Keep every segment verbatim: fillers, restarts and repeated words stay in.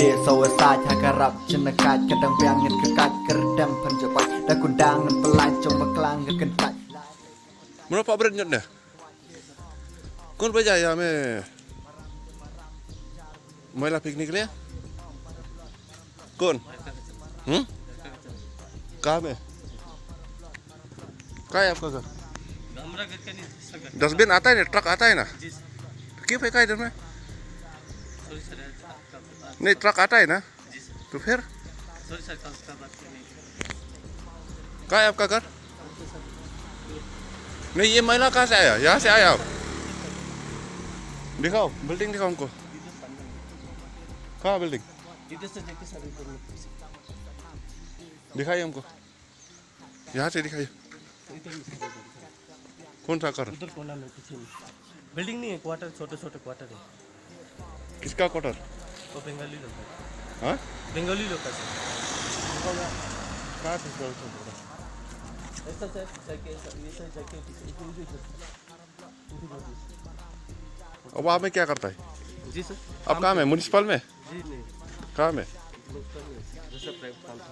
Sa wasa ha ka rap jin na kat ka dang biang ngan ka kat ka redam phan jabat da kundang ngan pelai jong baklang ka kentat. Mano pa bret nyot ne? Kon baja ya me? Maila picnic le? Kon? Hmm? Kame? Kaya apka ghar? Dustbin aata hai na? Truck aata hai na? Kyu phai kai dame? Nahi, truck aata hai na? To phir? Kaya apka ghar? Nahi, ye maila kahan se aya? Yahan se aya aap? Dikhao, building dikhao humko. Kahan building? Dikhaiye humko. Yahan se dikhaiye. Kon sa ghar? Udhar kona mein piche mein. Building nahi hai, quarter, chhote chhote quarter hai. Kiska quarter? Wo Bengali log ka. Haan? Bengali log ka, sir. Kahan se? Aisa sir, jaake, sir, ye sir, jaake piche. Ab wahan mein kya karta hai? Ji sir. Ab kahan mein? Municipal mein? Ji nahi. Kahan mein? Municipal mein. Jaise private kaam tha.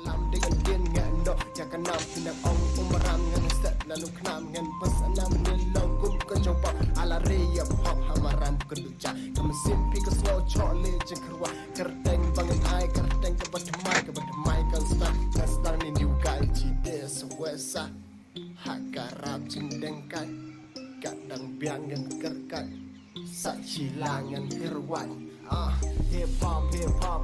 Lam ding ding ngan dok jaka nam pinang ong umaram ngan set lalu knam ngan pas anam nilong kum ka jopap ala re ya pop hamaram ka ducha kam sim pi ka slo chok le jingkhrwa kerteng bangan ai kerteng ka batmai ka batmai kan star kan star ni new guy chi de suwesa. Haka rap jingdeng kat kat dang biang ngan kerkat sa chi la ngan kerwat. Ah, hip hop, hip hop,